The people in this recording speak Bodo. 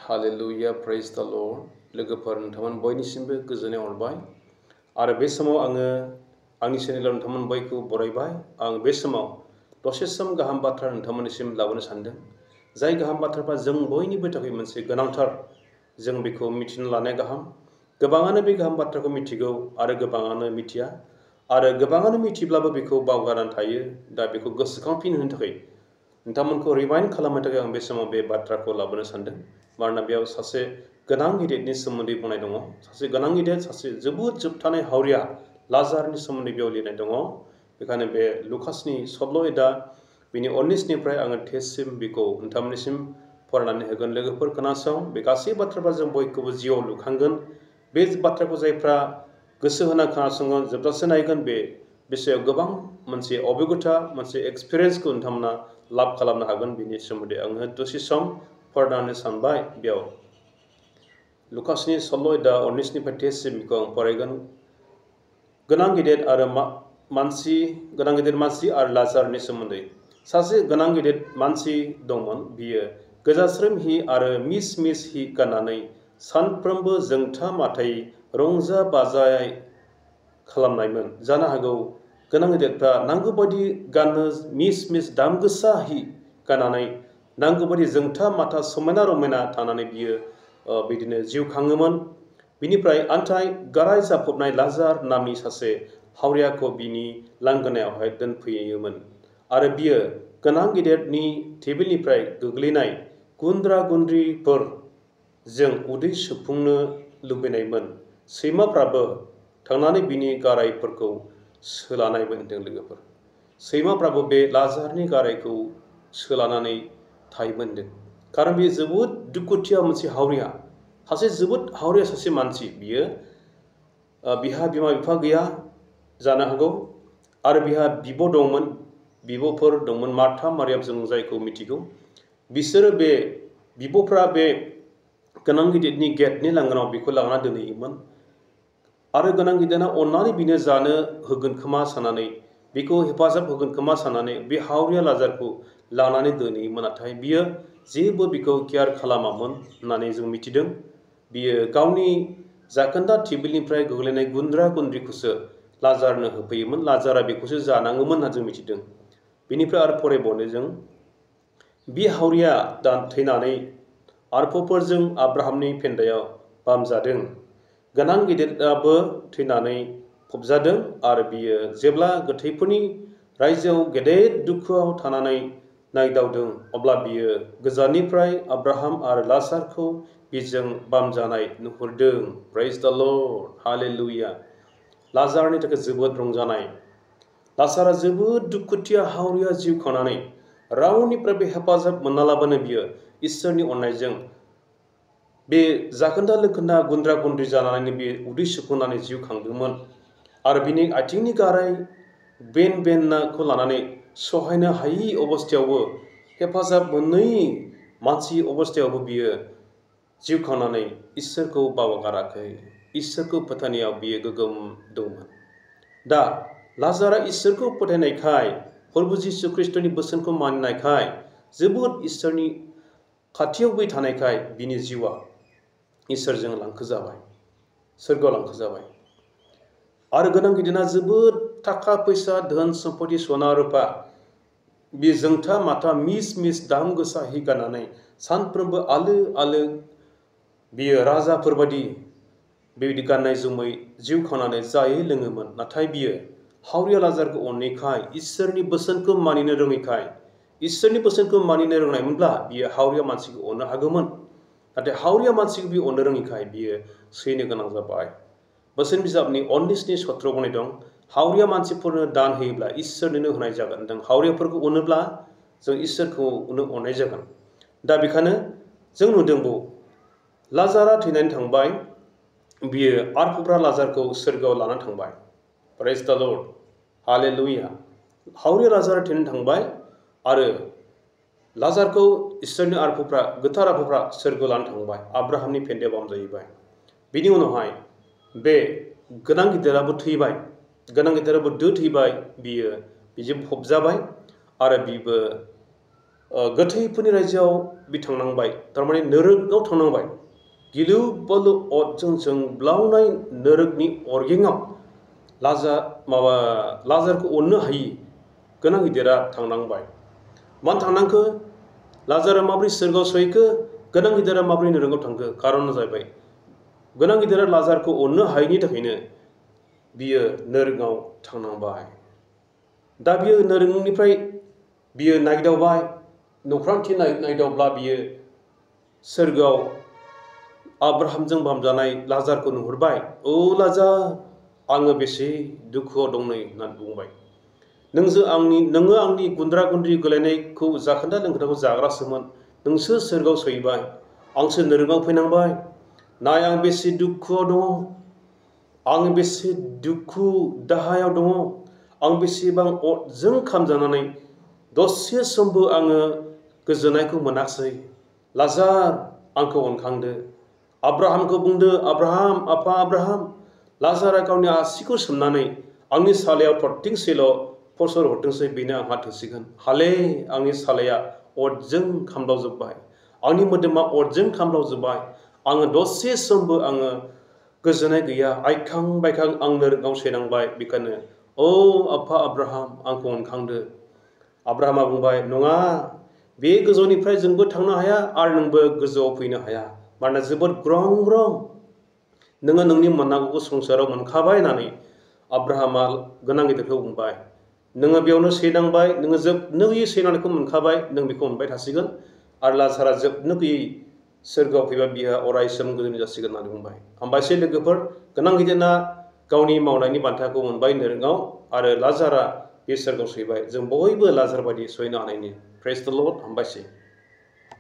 Hallelujah, praise the Lord. लोगोफोर नोंथांमोन बयनिसिमबो गोजोननाय हरबाय आरो बे समाव आङो आंनि चेनेलाव नोंथांमोन बयखौ बरायबाय। आं बे समाव दसे सम गाहाम बाथ्रा नोंथांमोननिसिम लाबोनो सानदों। जाय गाहाम बाथ्राफ्रा जों बयनिबो थाखाय मोनसे गोनांथार, जों बेखौ मिथिनो लानाया गाहाम। गोबाङानो बे गाहाम बाथ्राखौ मिथिगौ आरो गोबाङानो मिथिया आरो गोबाङानो मिथिब्लाबो बेखौ बावगारनानै थायो। दा बेखौ गोसोखांफिनहोनो थाखाय नोंथांमोनखौ रिमाइन्ड खालामनो थाखाय आं बे समाव बे बाथ्राखौ लाबोनो सानदों। मानोना बेयाव सासे गोनां गिदिरनि सोमोन्दै बुंनाय दङ। सासे गोनां गिदिर, सासे जोबोद जोबथानाय हावरिया लाजारनि सोमोन्दै बेयाव लिरनाय दङ। बेखायनो बे लुकासनि सल' एदा बिनि 19निफ्राय आङो टेससिम बेखौ नोंथांमोननिसिम फरायनानै होगोन। लोगोफोर खोनासं, बे गासै बाथ्राफ्रा जों बयखौबो जिउआव लुखांगोन। बे बाथ्राखौ जायफ्रा गोसो होना खोनासङो, जोबजासे नायगोन, बे बिषयाव गोबां मोनसे अभिगथा, मोनसे एक्सपिरियेन्सखौ नोंथांमोना लाभ खालामनो हागोन। बिनि सोमोन्दै आङो दसे सम फरायनानै सानबाय। बेयाव लुकासनि सल' एदा 19निफ्राय टेससिम बेखौ आं फरायगोन। गोनां गिदिर मानसि आरो लाजारनि सोमोन्दै। सासे गोनां गिदिर मानसि दंमोन। बियो गोजास्रोम हि आरो मिस मिस हि गाननानै सानफ्रोमबो जोंथा माथाय रंजा बाजाय खालामनायमोन। जानो हागौ गोनां गिदिरफ्रा नांगौ बायदि गाननो मिस मिस दाम गोसा हि गाननानै नांगौ बायदि जोंथा माथा समायना रमायना थानानै बियो बिदिनो जिउ खाङोमोन। बिनिफ्राय आन्थाय गाराय जाफबनाय लाजार नामनि सासे हावरियाखौ बिनि लांगोनायावहाय दोनफैयोमोन आरो बियो गोनां गिदिरनि टेबिलनिफ्राय गोग्लैनाय गुन्द्रा गुन्द्रिफोरजों उदै सुफुंनो लुबैनायमोन। सैमाफ्राबो थांनानै बिनि गारायफोरखौ सोलानायमोन होनदों लोगोफोर। सैमाफ्राबो बे लाजारनि गारायखौ सोलानानै थायोमोन होनदों। खारन बेयो जोबोद दुखुथिया मोनसे हावरिया, जोबोद हावरिया सासे मानसि। बियो बिहा बिमा बिफा गैया जानो हागौ आरो बिहा बिब' दंमोन, बिब'फोर दंमोन, मार्था मारियाम जों जायखौ मिथिगौ। बिसोरो बे बिब'फ्रा बे गोनां गिदिरनि गेटनि लांगोनाव बेखौ लांना दोनहैयोमोन आरो गोनां गिदिरा अननानै बिनो जानो होगोन खोमा साननानै, बेखौ हेफाजाब होगोन खोमा साननानै बे हावरिया लाजारखौ लानानै दोनहैयोमोन। नाथाय बियो जेबो बिखौ केयार खालामामोन होननानै जों मिथिदों। बियो गावनि जाखोन्दा टेबिलनिफ्राय गोग्लैनाय गुन्द्रा गुन्द्रिखौसो लाजारनो होफैयोमोन। लाजारा बेखौसो जानाङोमोन होनना जों मिथिदों। बेनिफ्राय आरो फरायबावनो जों, बे हावरिया थैनानै आरफफोरजों आब्राहामनि फेन्दायाव बामजादों। गोनां गिदिराबो थैनानै फबजादों आरो बियो जेब्ला गोथैफोरनि रायजोआव गेदेर दुखुआव थानानै नायदावदों, अब्ला बियो गोजाननिफ्राय आब्राहाम आरो लाजारखौ बिजों बामजानाय नुहुरदों। प्रेज द लर्ड, हालेलुया। लाजारनि थाखाय जोबोद रंजानाय। लाजारा जोबोद दुखुथिया हावरिया जिउ खांनानै रावनिफ्रायबो हेफाजाब मोनना लाबानो बियो इसोरनि अननायजों बे जाखोन्दा लोखोन्दा गुन्द्रा गुन्द्रि जानानैनो बे उदै सुफुंनानै जिउ खांदोंमोन आरो बिनि आथिंनि गाराय बेननाखौ लानानै सहायनो हायि अबस्थायावबो, हेफाजाब मोनै मानसि अबस्थायावबो बियो जिउ खांनानै इसोरखौ बावगाराखै। इसोरखौ फोथायनायाव बियो गोगोम दंमोन। दा लाजारा इसोरखौ फोथायनायखाय, प्रभु जिसु ख्रिस्ट'नि बोसोनखौ मानिनायखाय, जोबोद इसोरनि खाथियाव थानायखाय बिनि जिउआ इसोरजों लांखोजाबाय, सोरगोआव लांखोजाबाय। आरो गोनां गिदिरा जोबोद थाखा फैसा, धोन सम्पति, सना रुपा, बे जोंथा माथा मिस मिस दाम गोसा हि गाननानै सानफ्रोमबो आलो आलो बियो राजाफोरबायदि बेबायदि गाननाय जोमै जिउ खांनानै जायै लोङोमोन। नाथाय बियो हावरिया लाजारखौ अनैखाय, इसोरनि बोसोनखौ मानिनो रोङैखाय, इसोरनि बोसोनखौ मानिनो रोंनायमोनब्ला बियो हावरिया मानसिखौ अननो हागौमोन। नाथाय हावरिया मानसिखौ बियो अननो रोङैखाय बियो सैनो गोनां जाबाय। बोसोन बिजाबनि 19नि 17 बुंनाय दं, हावरिया मानसिफोरनो दान होयोब्ला इसोरनोनो होनाय जागोन। जों हावरियाफोरखौ अनोब्ला जों इसोरखौनो अननाय जागोन। दा बेखायनो जों नुदों लाजारा थैनानै थांबाय। बियो आरफफ्रा लाजारखौ सोरगोआव लानानै थांबाय। प्रेज द लर्ड, हालेलुया। हावरिया लाजारा थैनानै थांबाय आरो लाजारखौ इसोरनि आरफफ्रा, गोथार आरफफ्रा सोरगोआव लानानै थांबाय। आब्राहामनि फेन्दायाव बामजाहैबाय। बिनि उनावहाय बे गोनां गिदिराबो थैबाय। गोनां गिदिराबो थैबाय। बियो बिजों फबजाबाय आरो बिबो गोथैफोरनि रायजोआव बिथांनांबाय थारमाने नोरोगाव थांनांबाय गिलु बालु अरजों जोंब्लावनाय नोरोगनि अरगेंआव लाजारखौ अननो हायि गोनां गिदिरा थांनांबाय मानो थांनांखो लाजारा माब्रै सोरगोआव सहैखो गोनां गिदिरा माब्रै नोरोगाव थांखो कारना जाहैबाय गोनां गिदिरा लाजारखौ अननो हायैनि थाखायनो बियो नोरोगाव थांनांबाय दा बियो नोरोंनिफ्राय बियो नायदावबाय नख्रांथि नायदावब्ला बियो सोरगोआव आब्राहामजों बामजानाय लाजारखौ नुहुरबाय ओ लाजार आङो बेसे दुखुआव दं नै होननानै बुंबाय नोङो आंनि गुन्द्रा गुन्द्रि गोलैनायखौ जाखोन्दा लोंखोन्दाखौ जाग्रासोमोन नोंसो सोरगोआव सहैबाय आंसो नोरोगाव फैनांबाय नाय आं बेसे दुखुआव दङ आं बेसे दुखु दाहायाव दङ आं बेसेबां अरजों खामजानानै दसे समबो आङो गोजोननायखौ मोनाखिसै लाजार आंखौ अनखांदो आब्राहामखौ बुंदो आब्राहाम आफा आब्राहाम लाजारा गावनि आसिखौ सोमनानै आंनि सालायाव थरथिंसेल' फसर हरथोंसै बेनो आंहा थोसिगोन हाले आंनि सालाया अरजों खामलावजोब्बाय आंनि मोदोमा अरजों खामलावजोब्बाय आङो दसे समबो आङो गोजोननाय गैया आइखां बायखां आं नोरोगाव सैनांबाय बेखायनो ओ आफा आब्राहाम आंखौ अनखांदो आब्राहामा बुंबाय नङा बे गोजौनिफ्राय जोंबो थांनो हाया आरो नोंबो गोजौआव फैनो हाया मानोना जोबोद ग्रं ग्रं नोङो नोंनि मोननांगौखौ संसाराव मोनखाबाय होननानै आब्राहामा गोनां गिदिरखौ बुंबाय नोङो बेयावनो सैनांबाय नोङो जोबनो गैयै सैनांनायखौ मोनखाबाय नों बेखौ मोनबाय थासिगोन आरो लाजारा जोबनो गैयै सोरगोआव फैबा बिहा अरायसम गोजोन जासिगोन होननानै बुंबाय हामबायसै लोगोफोर गोनां गिदिरा गावनि मावनायनि बान्थाखौ मोनबाय नोरोगाव आरो लाजारा बे सोरगोआव सहैबाय जों बयबो लाजार बायदि सहैनो हानायनि प्रेज द लर्ड हामबायसै